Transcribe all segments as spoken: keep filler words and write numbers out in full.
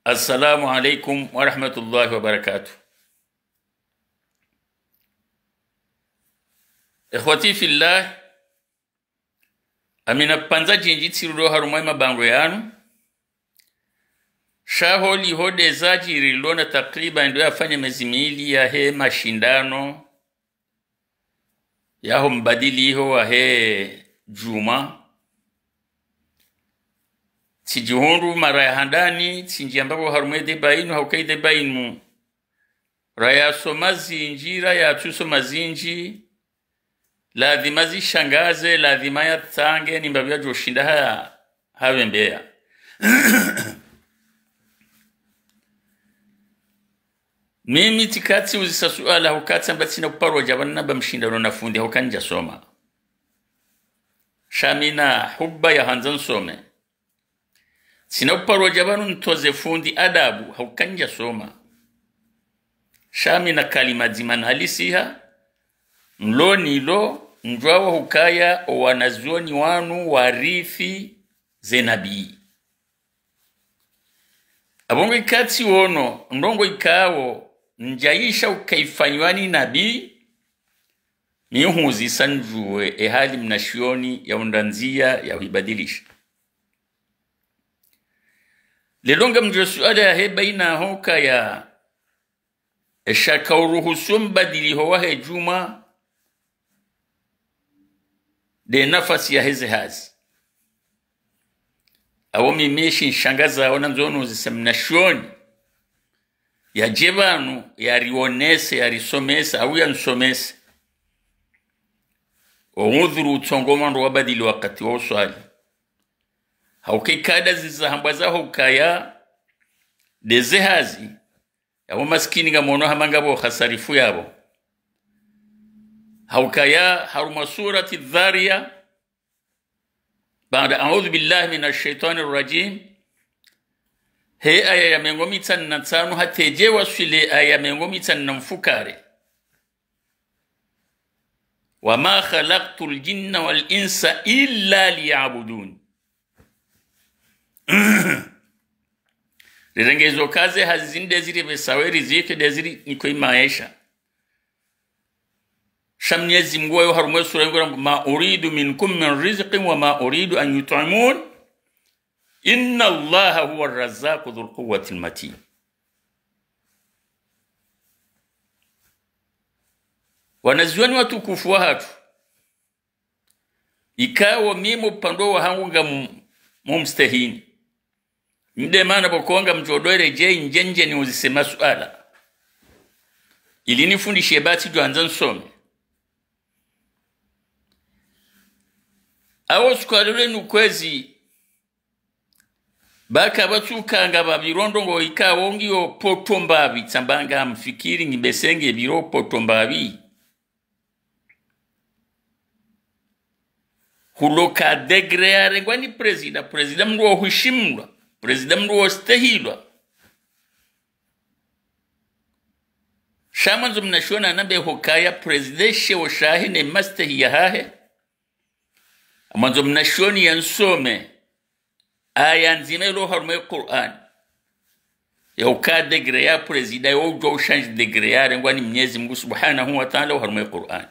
Assalamu alaikum wa rahmatullahi wa barakatuh. Ikhwati fillah, ngamina pvandza djindji tsirudi harumwa ye mabangwe yanu. Sha holiho ndeza djiri lona takriban ndo yafanya mezi mili yahe mashindano yaho mbadiliho wahe djumwa. Tsidjihundru mara ya handani, tsindjia mbapvo harumwa ye débat inu, hauka ye débat inu, raya soma zindji, raya tsu soma zindji, lazima zishangaze, lazima yatsange, ni mbapvi yadjoshinda ha, hapvembeya. Mimi tsika tsiuzisa suala hauka tsamba tsina uparwa dja pvanu namba mshindano na fundi hauka ndja soma. Sha mina huba ya handza nsome. Tsina uparwa dja pvanu ntoze fundi adabu hauka ndja soma. Sha mina kalima dzima nalisiha, nlo nilo, ndjwawo hukaya owanazioni wanu warithi ze nabii. Apvo ngo ikao tsiono ndrongo ikao ndjayisha ukaifanywa ni nabii, mi huzisa ndjuwe ehali mnashioni ya undra ndzia ya huibadilisha. Leo ngamdjo suala yahe baina hukaya eshaka uruhusu mbadiliho wahe djumwa nde nafasi yahe ze hazi. Apvo mimi eshinshangazao nandzo nuzise mnashioni yadje pvanu, yarionese, yarisomese, au yansomese. Oudhuru utsongo mwando wabadili wakati wa uswali. Hauka ikao nda ziza hambwa za hukaya nde ze hazi, yapvo maskini ngamono hama ngapvo hasarifu yapvo. Haukaya harumwa surati Dhariyat, baada أعوذ بالله من الشيطان الرجيم, he aya ya mengo mitsanu na ntsanu hata edje waswili aya ya mengo mitsanu na mfukare. وما خلقت الجن والإنس إلا ليعبدون. Rirenge izo kaze hazi zinde ziri pvesa we riziki nde ziri niko imaesha. Sha Mnyezi Mngu wayo harumwa ye sura yingu rangu, ما أريد منكم من رزق وما أريد أن يطعمون إن الله هو الرزاق ذو القوة المتين. Wanazioni watukufu wahatru, ikao mimi upvandre wahangu ngam-, mumstehini. Nde mana pvoko ngamdjo dwere dje indjendje niuzise masuala ili nifundishe pvatsi djwandza nsome. Apvo suala linu kwezi, pvaka pvatsuka ngapvapviro ndrongo ikao ngiyo poto mbapvi, tsamba ngamfikiri ngimbesenge pviro poto mbapvi. Huloka degré yarengwa ni président, président mndru wa hushimilwa, président mndru wa stehilwa. Sha mwandzo mnashioni nambe hukaya président sheo shahe ne mastehi yahahe. Mwandzo mnashioni yansome aya ndzima ilo harumwa ye Qur'an, ya uka degré ya président, ya udjuwa ushanji degré yarengwa ni Mnyezi Mngu Subhanahu wa Ta'ala harumwa ye Qur'an.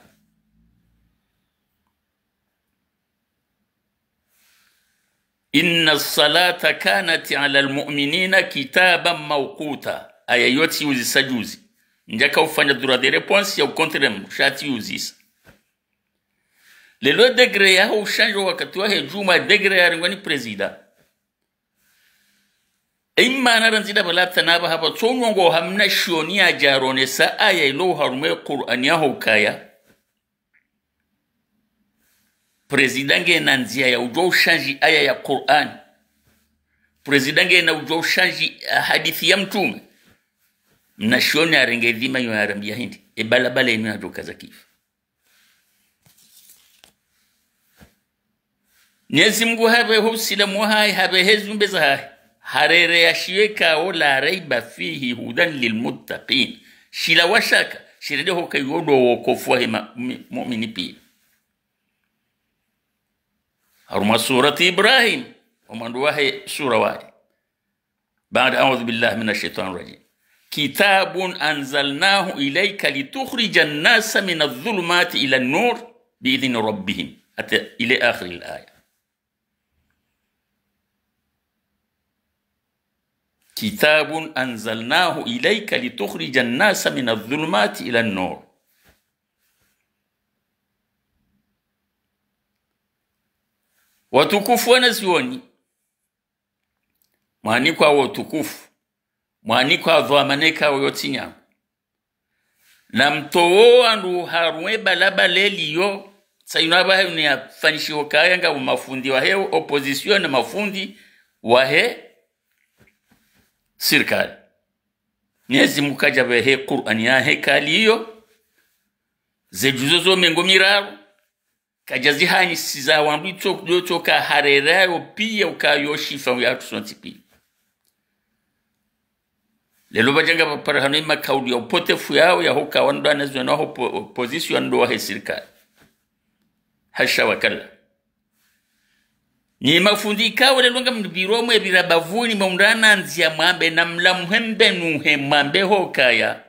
إن الصلاة كانت على المؤمنين كتابا موقوتا. Aya iyo tsiuzisa juzi. Ndjaka ufanya droit de réponse ya ukontre mndru, sha tsiuzisa. Leo degré yaho ushanji wakati wahe djumwa, degré yarengwa ni président. Imana randzi nda pvala tana pvaha pvatso nyongo ha mnashioni yadje yaronesa aya ilo harumwa ye Qur'an ya hukaya président ngena ndzia ya udjuwa ushanji aya ya Qur'an. Président ngena udjuwa ushanji, eh, hadisi ya mtrume. Mnashioni yarenge dhima iyo yarambiya hindri, e balabala inu yadjo kaza kifu. Mnyezi Mngu hapvehe usilamu wahahe, hapvehe zumbe zahahe, harere ya shiyo ikao لا ريب فيه هدى للمتقين. Shila washaka, shirende hoka iyo ndo wokofu wahe ma-, mi-, mu'mini piya. Harumwa surati Ibrahim, omwando wahe sura wahe. بعد أعوذ بالله من الشيطان الرجيم. كتاب أنزلناه إليك لتخرج الناس من الظلمات إلى النور بإذن ربهم. حتى إلى آخر الآية. كتاب أنزلناه إليك لتخرج الناس من الظلمات إلى النور. Watukufu wanazioni, mwanikwa wo utukufu, mwanikwa dhwamana ikao yo tsi nyangu. Na mtowo wandru harumwa ye balabala liyo, tsi inu apvaha inu yafanyishiha ukaya ngapvo mafundi wahe opposition na mafundi wahe sirikali. Mnyezi Mungu kadja pvehe Kur'ani yahe kali iyo, ze juzu zo mengo miraru, kadja zihanyisiza wandru itso, itso ka harera yo piya uka yo shifa yatru sontsi piya. Leo pvadja ngapvo pvapara hanu ye makauli ya upotefu yao, ya hoka wandru wanazioni waho po-, opposition ndo wahe sirikali. Hasha wa kalla. Nyi mafundi ikao leo ngamdjipviro mwe pvira bavuni mwa undana ndziya mwambe na mlamuhe mbenuhe mwambe hukaya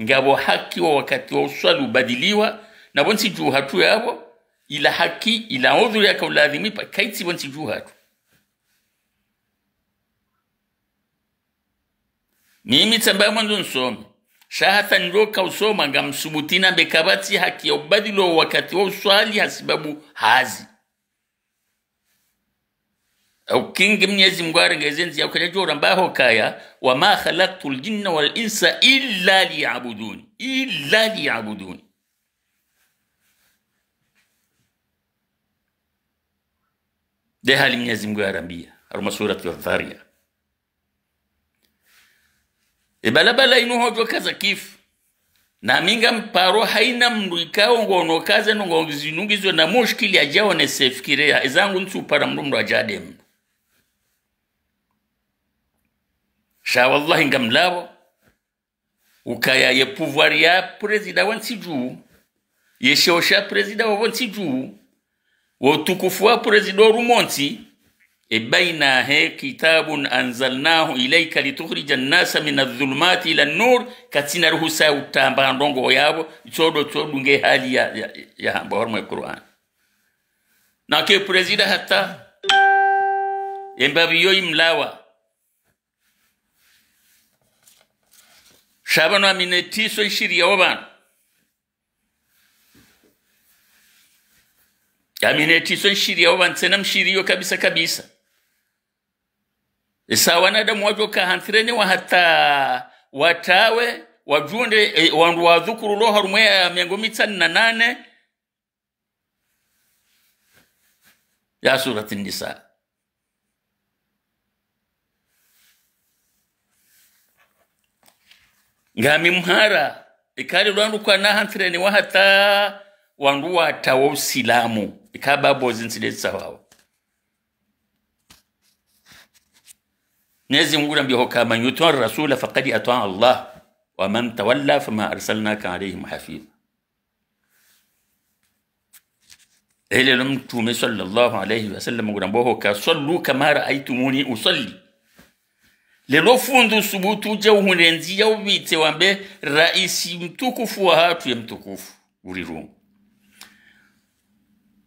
ngapvo haki wo wakati wa uswali ubadiliwa, na pvo ntsi dju hatru yapvo, ila haki, ila udhuri yaka uladhimi pvo, kayitsi pvo ntsi dju hatru. Mimi tsamba mwandzo nsome. Sha hata ndjo ka usoma ngamsubutu nambe kapvatsi haki ya ubadili wo wakati wa uswali hasibabu hazi. Au kingi Mnyezi Mungu harenge ze ndziya kwadja djo ramba hukaya, وما خلقت الجن والإنس إلا ليعبدون. إلا ليعبدون. Nde hali Mnyezi Mungu yarambiya harumwa surati Adh-Dhariyat. Ye balabala inu hodjo kaza kifu. Na mi ngamparo hayina mndru ikao ngono kaza no ngo zinungizo na mushkili yadja wonese fikira ya, ezangu ntsupara mndru mndru yadja de mndru. Sha wallahi ngamlapvo ukaya ye pouvoir ya prezida wa ntsi dju, ye sheo sha prezida wa pvo ntsi dju, wo utukufu wa prezida wo rumontsi, e bayina he كتاب أنزلناه إليك لتخرج الناس من الظلمات إلى النور, katsina ruhusa ya utamba ndrongo yapvo, itsodo tsodo nge hali ya, ya, ya hamba harumwa ye Kur'ani. Na ke prezida hata, ye mbapvi yo imlawa. Sha pvanu amine tiso nshiriya wo pvanu. Amine tiso nshiriya wo pvanu, tsena mshiriyo kabisa kabisa. Esa wanadamu wadjo ka hantrene wa hata watawe, wadjunde, e, wandru wadhukuru lo harumwa ya mengo mitsanu na nane, ya Surati Nisa. Ngami mhara, ikali lwandru kwana hantrene wa hata wandru watawa usilamu, ikaba bozi ntsi de tsawawo. Mnyezi Mungu rambiya hukaya, من يطع الرسول فقد أطاع الله ومن تولى فما أرسلناك عليهم حفيظا. Elelo Mtrume swalla Allahu alayhi wa sallam ngurambao hukaya, صلوا كما رأيتموني أصلي. Lelo fundi usubutu udja uhundre ndziya upvitse wambe raisi mtukufu wa hatru ye mtukufu. Urirungu.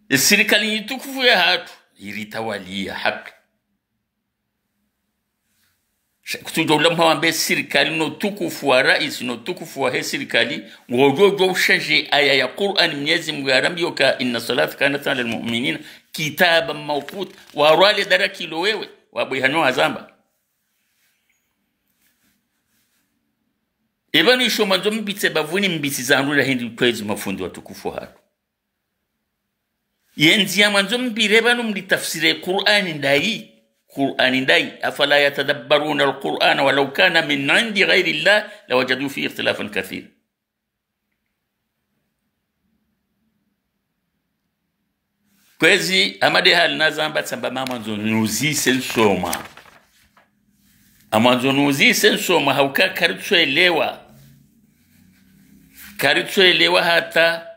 Ye sirikali nyi tukufu ya hatru, iritawaliya haki. Sha-, kutsudjo ula mha wambe sirikali no tukufu wa raisi, no tukufu wahe sirikali, ngodjo djo ushanje aya ya Kur'ani Mnyezi Mungu yarambiya hukaya, إن الصلاة كانت على المؤمنين كتابا موقوتا. Warwale darakilo wewe, wabwe hanyo hazamba. Eba nisho mwandzo mbitse bavuni mbitsi zandru la hindri kwezi mafundi watukufu hatru. Ye ndziya mwandzo mpvire pvanu mlitafsire Kur'ani ndayi. Kur'ani ndayi. أفلا يتدبرون القرآن ولو كان من عند غير الله لوجدوا فيه اختلافا كثيرا. Kwezi, ama de hali nazamba tsamba ma mwandzo nuzise nsoma. Amwandzo nuzise nsoma, hauka karitsuelewa. Karitsuelewa hata,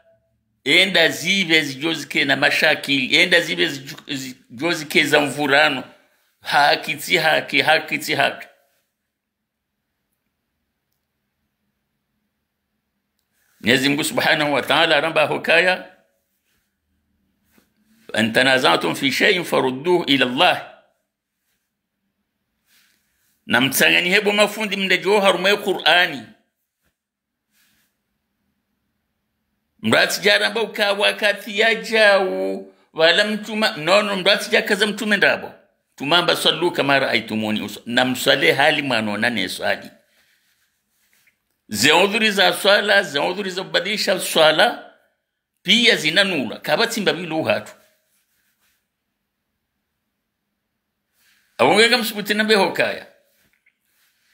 enda zibe zidjo zike na mashakili, enda zibe zidjo-, zidjo zike za mvurano, haki tsi haki, haki tsi haki. Mnyezi Mngu Subhanahu wa Ta'ala haramba hukaya: فإن تنازعتم في شيء فردوه إلى الله. Namtsanganyihe bo mafundi mndedjo harumwa ye Kur'ani. Mndru atsidja ramba uka wakati yadjau, wala mtrume, no, no, mndru atsidja kaza mtrume ndrabo. Mtrume hamba: صلوا كما رأيتموني أصلي. Namswali hali mwanona niswali. Ze udhuri za swala, ze udhuri za kubadilisha swala, piya zinanulwa, kapvatsi mbapvi lo uhatru. Apvo nge ngamsubuti nambe hukaya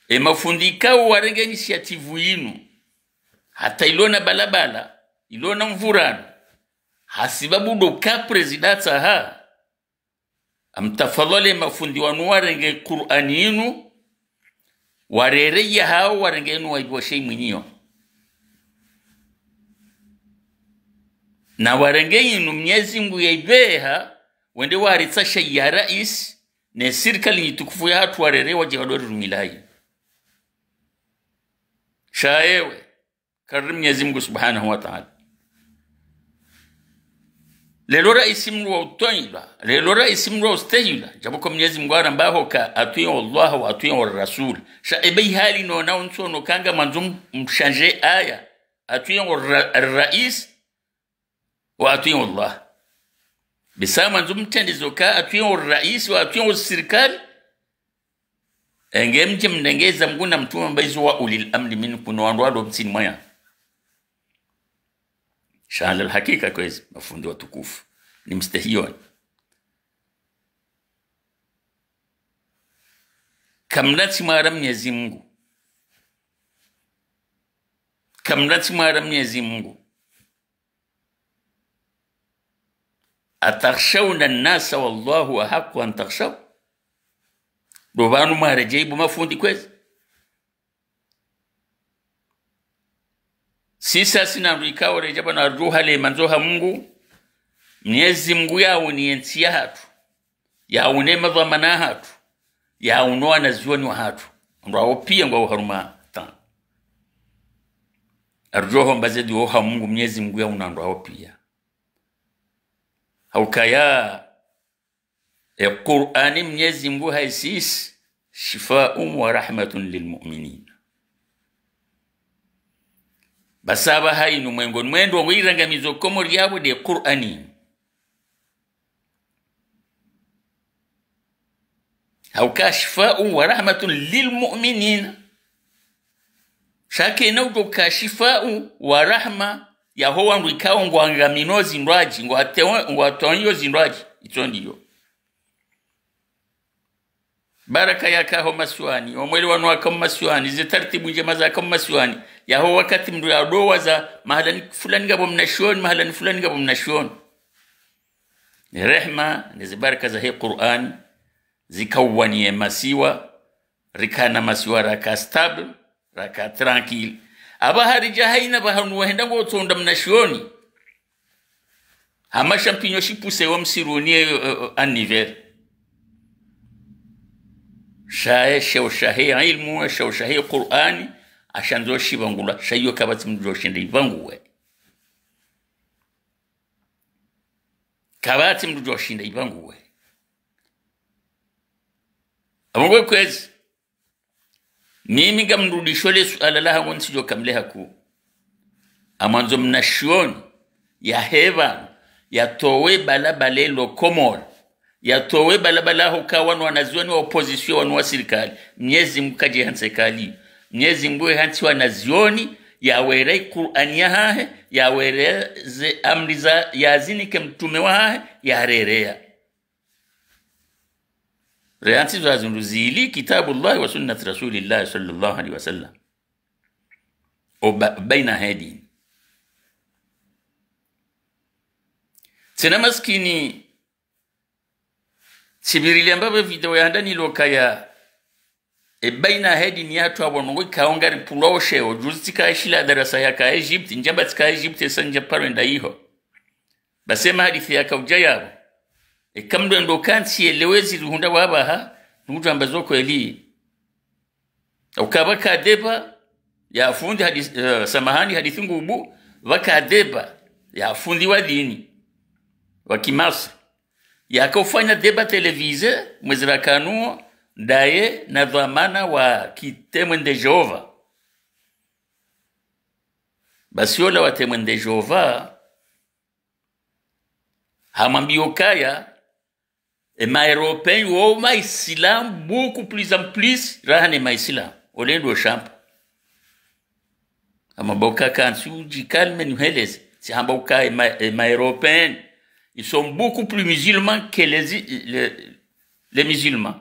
e mafundi ikao warenge initiative yinu, hata ilo na balabala, ilo na mvurano, hasibabu ndo ka président atsaha. Amtafadhali e mafundi wanu warenge Kur'ani yinu, warere yahao, warenge yinu waipvoshe imwinyiyo. Na warenge yinu Mnyezi Mngu yaipveha, wende waritsa sha ya rais, ne sirikali nyi tukufu yahatru warere wadje wadori rumilayi. Sha ewe, kari Mnyezi Mngu Subhanahu wa Ta'ala. Lelo rais mndru wa utwanyilwa, lelo rais mndru wa ustehilwa, djabu ko Mnyezi Mngu haramba huka: أطيعوا الله وأطيعوا الرسول. Sha ebe ihali nona untsono ka ngamwandzo m-, mshanje aya: أطيعوا الر-، الرئيس وأطيعوا الله. Besa mwandzo mtrende zo ka: أطيعوا الرئيس وأطيعوا السركال. Enge mdje mrenge za Mngu na mtrume, amba izo: وأولي الأمر منكم, no wandru walo ntsini mwahanyu. Sha ala alhakika kwezi, mafundi watukufu, nimstehiyoni. Kamna tsi mwara Mnyezi Mngu. Kamna tsi mwara Mnyezi Mngu. أتخشون الناس والله أحق أن تخشوه. Ndo pvanu mwaredjei bo mafundi kwezi. Sisi asina mndru ikao redja pvanu arudjuha le mandzo ha Mngu. Mnyezi Mngu yauni ye ntsi yahatru, yauni e madhwamana yahatru, yauni o wanazioni wahatru. Wandru wao piya ngwao harumwa taabu. Arudjo homba ze duwa ha Mngu, Mnyezi Mngu yauni wandru wao piya. Haukaya e Kur'ani Mnyezi Mngu haisisi: شفاء ورحمة للمؤمنين. Basi apvaha inu mwengoni mwe ndrongoo irangamizo Komori yapvo nde Kur'ani. Hauka شفاء ورحمة للمؤمنين. Sha kayina udjo ka shifau wa rahma yaho wandru ikao ngwangamino zindrwadji, ngwateo-, ngwatwayo zindrwadji, itso ndiyo. Baraka yaka ho masiwani, omwelewano waka ho masiwani, ze taratibu ndjema zaka ho masiwani, yaho wakati mndru yadowaza mahalani fulani ngapvo mnashioni, mahalani fulani ngapvo mnashioni. Rehma ne ze baraka zahe Kur'ani zikauwaniye masiwa, rikana masiwa raka stable, raka tranquille. Apvaha ridja hayina pvahanu wahenda ngotsonda mnashioni, hama champignon shipuse wa msiruni, eh, eh, en hiver. Sha ye sheo shahe ilmu, sheo shahe Kur'ani, ashandzo shipvangulwa, sha iyo kapvatsi mndru djoshinda ipvanguwe. Kapvatsi mndru djoshinda ipvanguwe. Apvo ngwe kwezi. Mimi ngamrudisho le suala lahangu ntsidjo kamleha ku. Amwandzo mnashioni, yahe pvanu, yatowe balabala lo Komori, yatowe balabala huka wanu wanazioni wa opposition wanu wa sirikali. Mnyezi Mngu kadje hantsi kali. Mnyezi Mngu hantsi wanazioni, yawere Kur'ani yahahe, yawere ze amri za, yazinike mtrume wahahe, yarereya. Rehantsi zo zindru zili, كتاب الله وسنة رسول الله صلى الله عليه وسلم. O ba-, baina hedi. Tsena maskini, tsipvirili amba pve video ya handani lokaya, e baina hedi ni yatru apvo nongo ikao ngaripvulwa o sheo, juzi tsika shila darasa yaka Egypte, ndjamba tsika Egypte, esa ndja paro enda iho. Basi e mahadisi yakaudja yapvo. Eka mndru ndo kantsi yelewe zirihundra wapvaha, nukutwamba zo kweli. Ukapva kadheba, ya fundi hadis-, eh, samahani, hadisi ngubu, Pvaka débat ya fundi wa dini wa kimasri, yaka ufanya débat télévisé, mwezi rakanuo, ndaye na dhwamana wa ki Témoins de Jéhovah. Basi ola wa Témoins de Jéhovah, hamwambia ukaya, e ma Européens wo maisilamu beaucoup plus en plus raha ne maisilamu. Ole ndo shampa. Hamwambia uka kantsi udji calme nihueleze. Tsihamba uka e ma, e ma Européens, ils sont beaucoup plus musulmans que les, les, les musulmans.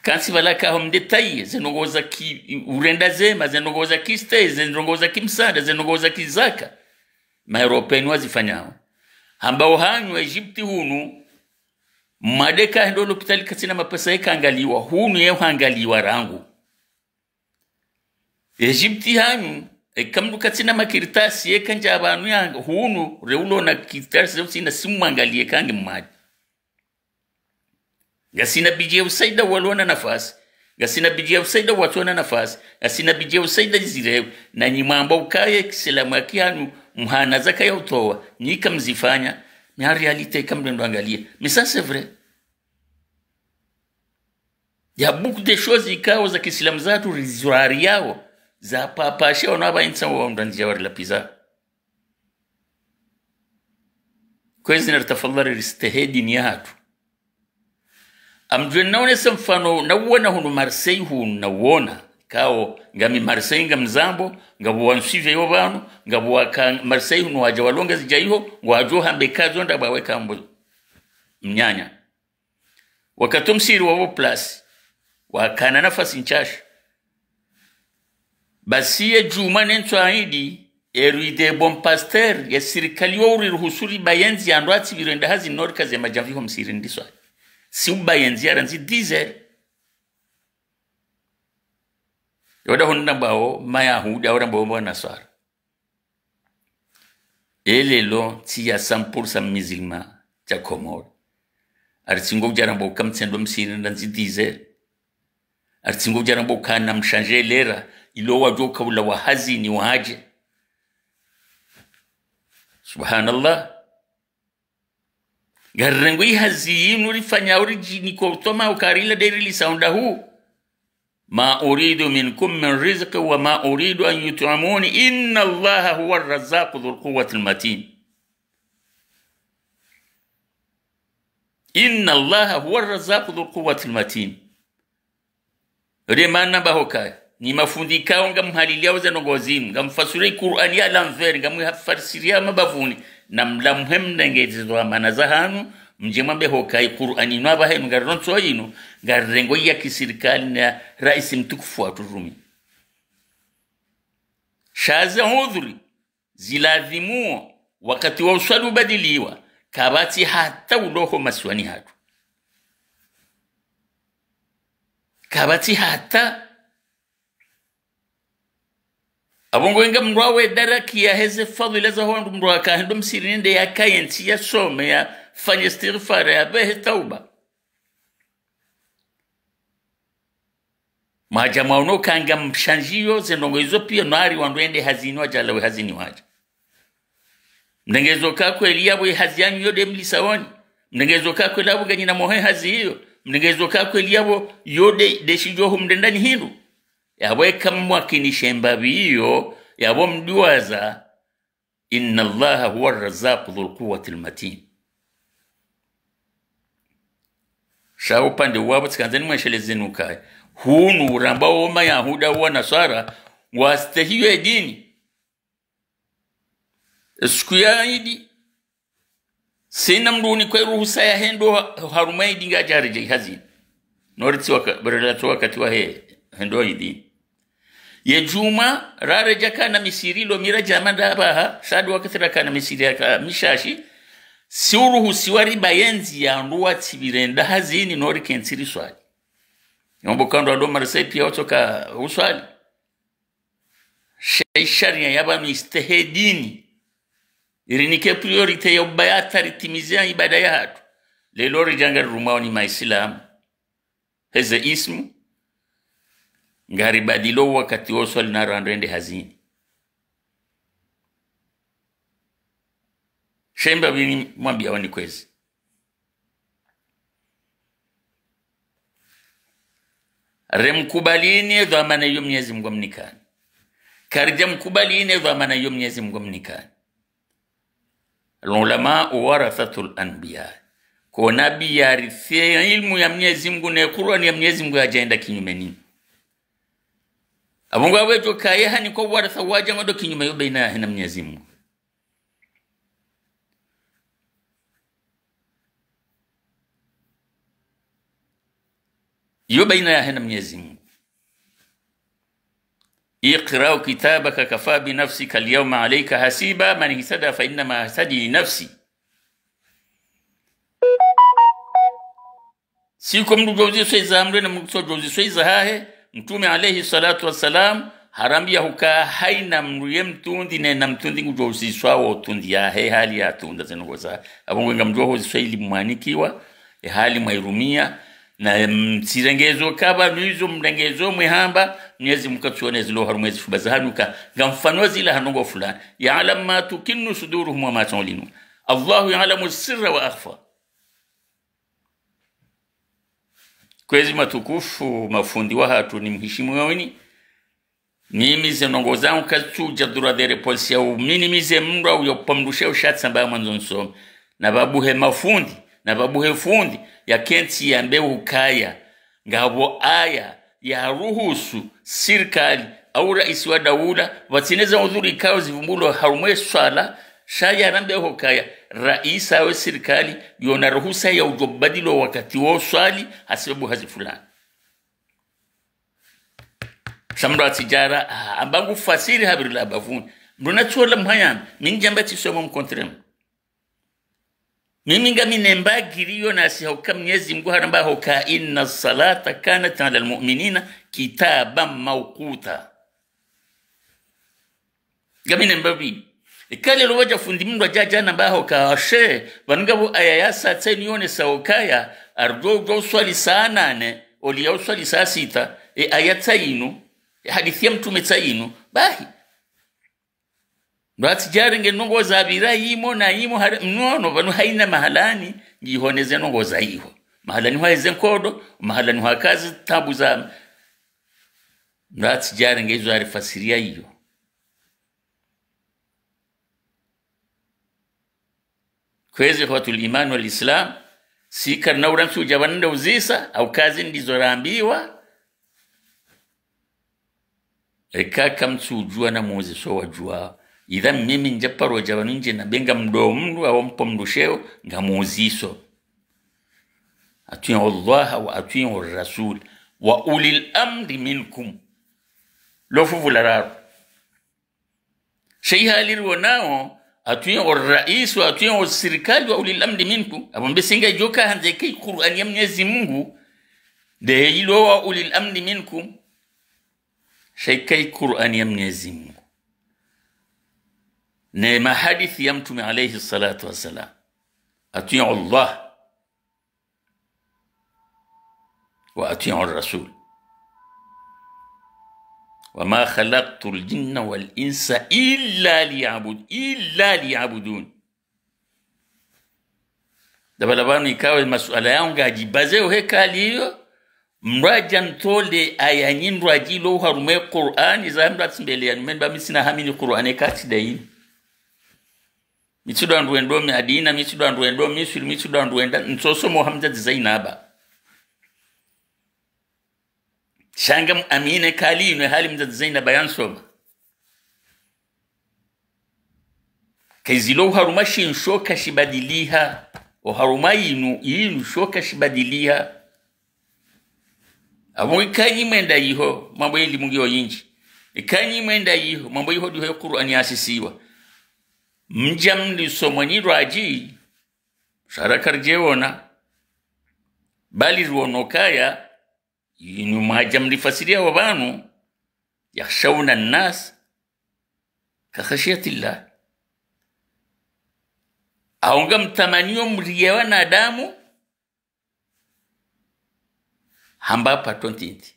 Kantsi pvala ka ho mdétailler, ze ndrongoo za ki urenda zema, ze ndrongoo za ki stage, ze ndrongoo za ki msaada, ze ndrongoo za ki zaka. Ma Européens wazifanyao. Hamba ohanyu Egypte hunu, mwade ka hendo lopitali katsina mapesa yeka angaliwa, hunu ye hangaliwa rangu. Egypte hanyu, eka mndru katsina makartasi yeka ndja pvanu yanga, hunu, reulo na kartasi, reutsina simwangalie kange mwade. Ngasina budget ya usaida walona nafasi. Ngasina budget ya usaida watsona nafasi. Ngasina budget ya usaida zirewe. Na nyi mwamba ukaya kiislamu ya kihanu mhana zaka ya utowa. Nyi ka mzifanya. Mais en réalité, ka mrendo angalia. Mais ça, c'est vrai. Il y a beaucoup de choses ikao za kiislamu zatru rizwari yao. Za papashe wana aba insa wa mdandia wari lapiza. Kwezi na tafadhali ristehi dini yahatru. Amdjwe naonesa mfano, nauona hunu Marseille hunu, nauona. Kao, ngami Marseille, ngam zambo, ngapvo wansuive yo pvanu, ngapvo waka Marseille hunu wadja walonga zidja iho, ngwadjo hambe kazo nda pvwawe kambo. Mnyanya. Wakati omsiri wapvo place, wakana nafasi ntsasha. Basi ye djumwa ne ntswa idi, e rue des Bons Pasteurs, ye sirikali yo uriruhusu ribaye ndzia ndo atsipvire nda hazi nori kaze madjamvi ho msiri ndiswa. Si ubaye ndzia randzi dix heures. Yoda honda mbao, Mayahudi, aora mbao mwa Naswara. Elelo, tsi ya cent pour cent musulman, tsa Komori. Aritsingo udjaramba uka mtsendo msiri nda nzi dix heures. Aritsingo udjaramba uka na mshanje lera, ilo wadjo uka ula wa hazini wadje. Subhanallah. Ngarirengo ihazi yinu rifanya uridjini kwa utoma ukarila deri lisaunda hu. ما أريد منكم من رزق وما أريد أن يطعمون إن الله هو الرزاق ذو القوة المتين. إن الله هو الرزاق ذو القوة المتين. Remana bahokaya. Ni mafundi kao ngamhaliliao ze ndrongoo zinu, ngamfasiriao Qur'ani ya l'envers, ngamwifasiriao mabavuni, na mlamuhe mrenge zizo amana za hanu, mdje mwambe hoka i Qur'ani inu apvaha inu ngarirontso inu, ngarirengo ya kisirikali na raisi mtukufu wa turumi. Sha ze udhuri, ziladhimuo, wakati wa uswali ubadiliwa, kapvatsi hata ulo ho masiwani hatru. Kapvatsi hata Apvo ngo inga mndru awe daraki yaheze fadhila za hwandru mndru akahendo msirini nde yakaye ntsi yasome yafanye istighfar yapvehe tauba. Mwaja mwaono kanga mshanjiyo ze ndrongoo izo piya nwari wandru wende hazini waja lawe hazini waja. Mndengezo ka kweli yapvo ihazi yanyu yo de mlisaoni. Mndengezo ka kweli yapvo nganyina mohe hazi iyo. Mndengezo ka kweli yapvo yo de, de shijo hu mndendani hindru. Yapvo eka mwakinishe mbapvi iyo, yapvo mdiwaza, إن الله هو الرزاق ذو القوة المتين. Sha upande wapvo tsikandza nimwesheleze nukaye. Hunu uramba wo Mayahudi wo Manaswara, ngwastehiyo edini. Esiku ya idi, sina mndru unikwa iruhusa yahendo ha-, harumwa idi ngaja areje hazini. Nori tsi waka-, barela tsi wakati wahe, hendo idi. Ye djumwa, rareja kana Misiri lo mira jama nda apvaha, sha ndo wakati rakana Misiri yaka mishashi, si uruhusiwa ribaye ndziya ndo watsipvire nda hazini nori kentsi riswali. Yombo kandro alo Marseille piya watsoka uswali. Sha isharia ya pvanu istehi edini. Irinike priorité ya ubaya hata ritimize ya ibada yahatru. Leo rijanga rirumwao ni Maisilamu. Heze ismu. Ngaribadilo wakati wo swali na randru wende hazini. Shemba bini mwambia wani kwezi. Remkubalini ye dhwamana iyo Mnyezi Mungu amnikani. Karidja mkubalini ye dhwamana iyo Mnyezi Mungu amnikani. العلماء ورثة الأنبياء. Ko nabi yarisi ilmu ya Mnyezi Mungu ne Kur'ani ya Mnyezi Mungu yadja yenda kinyume ni. Apvo ngwawedjo kaya hani ko waritha wadja ngondo kinyume yo baina yahe na Mnyezi Mungu. Yo baina yahe na Mnyezi Mungu. اقرأ كتابك كفى بنفسك اليوم عليك حسيبا من اهتدى فإنما يهتدي لنفسه. Siko mndru udjo uziswa iza mndru ne mndru udjo uziswa iza hahe. Mtrume alayhi swalatu wa salam harambia huka haina mndru ye mtrundi ne na mtrundi ngudjo uziswa wo utrundi yahe hali yatrunda ze ndrongo za. Apvo ngwe ngamdjo uziswa ili mwanikiwa, e hali mwairumia, na mtsirengezo kaba nuizo mrengezo mwehamba, Mnyezi Mungu katsuone zilo harumwa ze fuba zahanyu ka ngamfanyo zila ha ndrongo fulani. يعلم ما تكن صدورهم وما تعلنون. الله يعلم السر وأخفى. Kwezi matukufu, mafundi wahatru ni mhishimiwa weni. Mimi ze ndrongo zangu katsudja droit de réponse ya uminimize mndru au ya upvamdrushe ushatsa mba mwandzo nsome. Na pvabuhe mafundi, na pvabuhe fundi, ya kentsi yambe ukaya. Ngapvo aya ya ruhusu sirikali au raisi wa daula, pvatsina ze udhuri ikao zivumbulwa harumwa ye swala, sha yarambe hukaya, raisi au sirikali, yona ruhusa ya udjo badili wo wakati wo swali, hasibabu hazi fulani. Sha mndru atsidjara, ah, amba ngufasiri habari la bavuni. Mndru natsola mhayami, mi ndjamba tsisomo mkontremu. Mimi ngamina mbagiri yo nasi hauka Mnyezi Mungu haramba hauka إن الصلاة كانت على المؤمنين كتابا موقوتا. Ngamina mbapvi. Ikale lo wadja fundi mndru adja djana mba hauka ashe, pvanu ngapvo aya ya satsa inu yonesa hukaya, ardjo udjo uswali saa nane, oli ya uswali saa sita, e aya tsa inu, e hadisi ya mtrume tsa inu, bahi. Ndo atsidjarenge ndrongo zapvira yimo na yimo hare, mnono, pvanu haina mahalani, ngihoneze ndrongo za iho. Mahalani hwaheze nkodo, mahalani hwakazi tabu za. Ndo atsidjarenge izo arifasiria iyo. Kwezi إخوة الإيمان والإسلام, si karina ura ntsu udja pvanu nde uzisa, au kazi ndizo rambiwa, eka kamtsudjua na muuzise wadjuao. Idha mimi ndja paro dja pvanu ndje na benga mdo mndru, au mpvo mndru sheo, ngamuzisao. أطيعوا الله وأطيعوا الرسول وأولي الأمر منكم. Lo fuvu la raru. Sha ihali riwonao, أطيعوا الرئيس وأطيعوا السركال وأولي الأمر منكم. Apvo mbe singa idjoka handze ke Kur'ani ya Mnyezi Mungu, nde ilo وأولي الأمر منكم. Sha ika Kur'ani ya Mnyezi Mungu. Ne mahadisi ya Mtrume alayhi swalatu wa salam. أطيعوا الله وأطيعوا الرسول. وما خلقت الجن والإنس إلا ليعبد-، إلا ليعبدون. Ndapvala pvanu ikao masuala yao ngadjibaze ohe kali iyo, mndru adja ntole aya nyindji lo harumwa ye Kur'ani, za mndru atsimbele ya numeni ba mi tsina hamini Kur'ani katsi daini. Mi tsi ndo wandru wendo Madina, mi tsi ndo wandru wendo Misri, mi tsi ndo wandru wenda, ntsosomo ha mdzadze Zainaba. Sha ngamuamini kali inu hali mdzadze Zainaba yansoma. Kayizilo oharumwa shinu sho kashibadiliha. Oharumwa yinu, yinu sho kashibadiliha. Apvo ika nyi mwenda iho, mwambo elimu ngiyo nyindji. Ika nyi mwenda iho, mwambo iho ndiho ye Kur'ani yasisiwa. Mdja mlisomwa nyi ndrodji, sha ra karidjewona. Bali riwono kaya, yinu mwadja mlifasiria wa pvanu, يخشون الناس كخشية الله. Au ngamtamanio mriye wanadamu, hamba apvatso ntiti.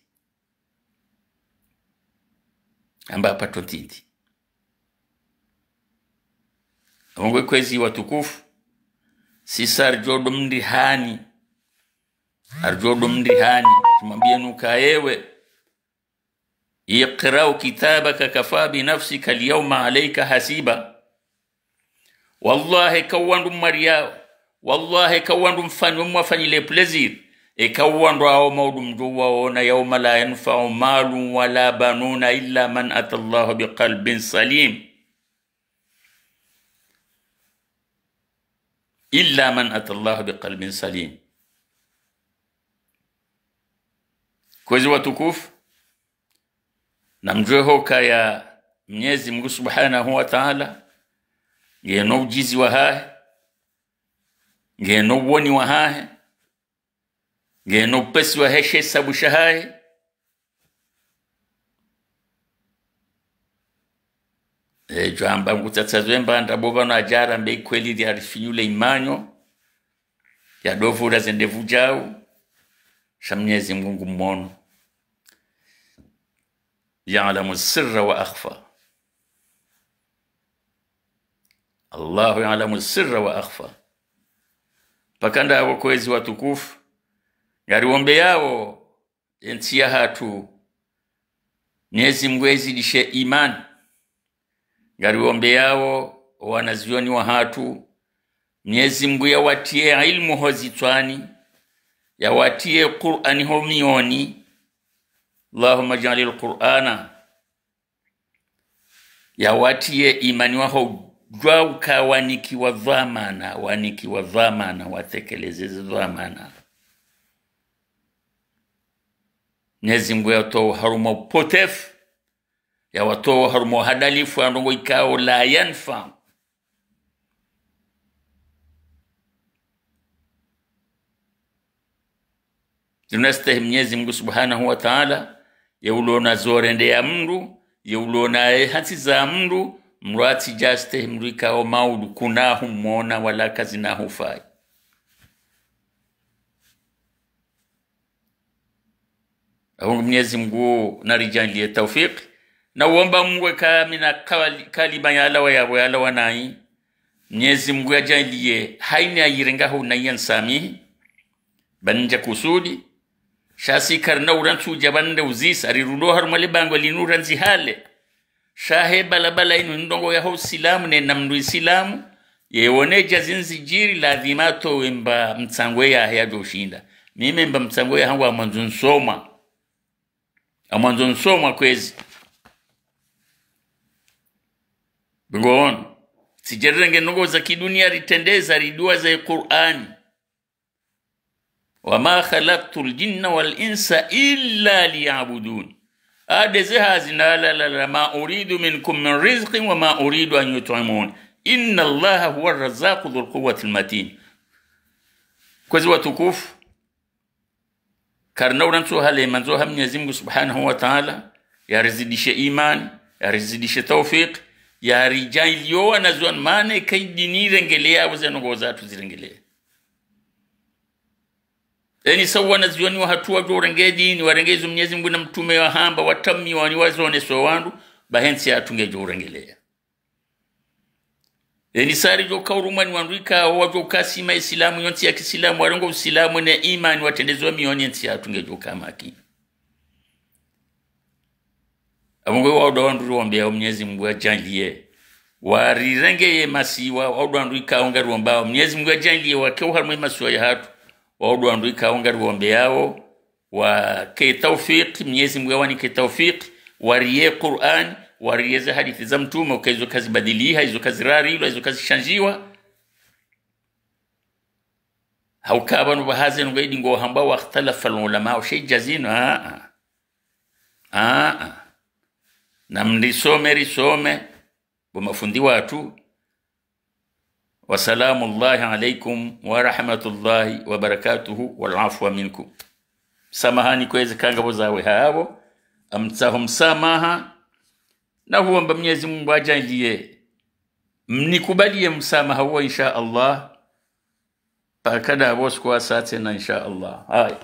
Hamba apvatso ntiti. Ongwe kwezi watukufu, sisi aridjo ndo mndrihani. Aridjo ndo mndrihani. Tumwambie nuka yewe. اقرأ كتابك كفى بنفسك اليوم عليك حسيبا. Wallahi, eka wandru mwariyao. Wallahi, eka wandru mfanyo mwafanyile plaisir. Eka wandru hao maudu mdjo waona, يوم لا ينفع مال ولا بنون إلا من أتى الله بقلب سليم. إلا من أتى الله بقلب سليم. Kwezi watukufu, namdjuwe hukaya Mnyezi Mngu Subhanahu wa Ta'ala, ngena ujuzi wahahe, ngena uwoni wahahe, ngena upesi wahe she hisabu shahahe. E, djwamba ngutsatsa zwemba ndrabo pvanu adjara mbe ikweli ri arifinyule imanyo, yadovura ze ndevu djau, sha Mnyezi Mngu ngumono. يعلم السر وأخفى. الله يعلم السر وأخفى. Paka ndapvo kwezi watukufu, ngariwombeyao entsi yahatru, Mnyezi Mngu yazidishe imani. Ngariwombeyao wanazioni wahatru, Mnyezi Mngu yawatiye ilmu ho zitswani, yawatiye Qur'ani ho miyoni. اللهم اجعل القرآن. Yawatiye imani waho djwa uka wanikiwa dhwamana, wanikiwa dhwamana, watekeleze ze dhwamana. Mnyezi Mngu yawatowe harumwa upotefu, yawatowe harumwa uhadalifu wa ndrongo ikao لا ينفع. Zinu zastehi Mnyezi Mngu Subhanahu wa Ta'ala, ye ulona zo rendeya mndru, ye ulona ye hantsi za mndru, mndru yatsidja yastehi mndru ikao maudu kuna humona wala kazina hufayi. Apvo ngu Mnyezi Mngu naridjaliye tawfik. Nawomba Mngu eka mi na kawali-, kalima yalawa yapvo yalawa nayi, Mnyezi Mngu yadjaliye hayina yayirenga ho nayi yanisamihi. Pvanu ndja kusudi. Sha si karina urantsu udja pvanu nde uzisa, rirudi harumwa le bangwe linu randzi hale. Sha he balabala inu ndrongo yaho usilamu, nena mndru isilamu, yewone dja zindzi djiri, lazima yatowe mba mtsango yahe yadjo ushinda. Mimi mba mtsango yahangu ngamwandzo nisoma. Ngamwandzo nisoma kwezi. Ngono. Tsidja rirenge ndrongo za kidunia ritrendeza, riduwaza ye Qur'ani. وما خلقت الجن والإنس إلا ليعبدون. Ade ze hazi na la, la, la, ما أريد منكم من رزق وما أريد أن يطعمون إن الله هو الرزاق ذو القوة المتين. Kwezi watukufu, karina urantsu hale mandzo ha Mnyezi Mngu Subhanahu wa Ta'ala, yarizidishe imani, yarizidishe tawfik, yaridjaliye wanazioni mane kaidini irengeleya, apvo ze ndrongo zatru zirengelea. Eni sa wanazioni wahatru wadjo urenge dini, warenge izo Mnyezi Mngu na mtrume wahamba, watammiwa ni wazoneso wandru, ba hentsi yahatru ngedjo urengeleya. Eni sa ridjo ka urumwa ni wandru ikao wadjo kasima isilamu, yontsi ya kisilamu, warengo usilamu ne imani, watrendeze miyoni, entsi yahatru ngedjo ka makini. Apvo ngwe waudu wandru riwombeyao Mnyezi Mngu yadjaliye. Warirengeye masiwa, waudu wandru ikao ngariwombao Mnyezi Mngu yadjaliye wake uharumwa ye masiwa yahatru. Waudu wandru ikao ngariwombeyao, wake tawfik, Mnyezi Mngu yawanike tawfik, wariye Qur'an, wariye ze hadisi za mtrume, uka izo kazibadiliha, izo kazirarilwa, izo kazishandjiwa. Hauka pvanu pvahaze nunga idi ngo hamba واختلف العلماء, ushe idja zinu, a, a. A, a. Namrisome, risome, bo mafundi watru. وسلام الله عليكم ورحمة الله وبركاته والعفو منكم. Samahani kwezi kanga pvo zawe hapvo, amtsaho msamaha, na huomba Mnyezi Mngu yadjaliye mnikubaliye msamaha uwo, insha Allah. Paka ndapvo siku wasaya tsena, insha Allah. Haya.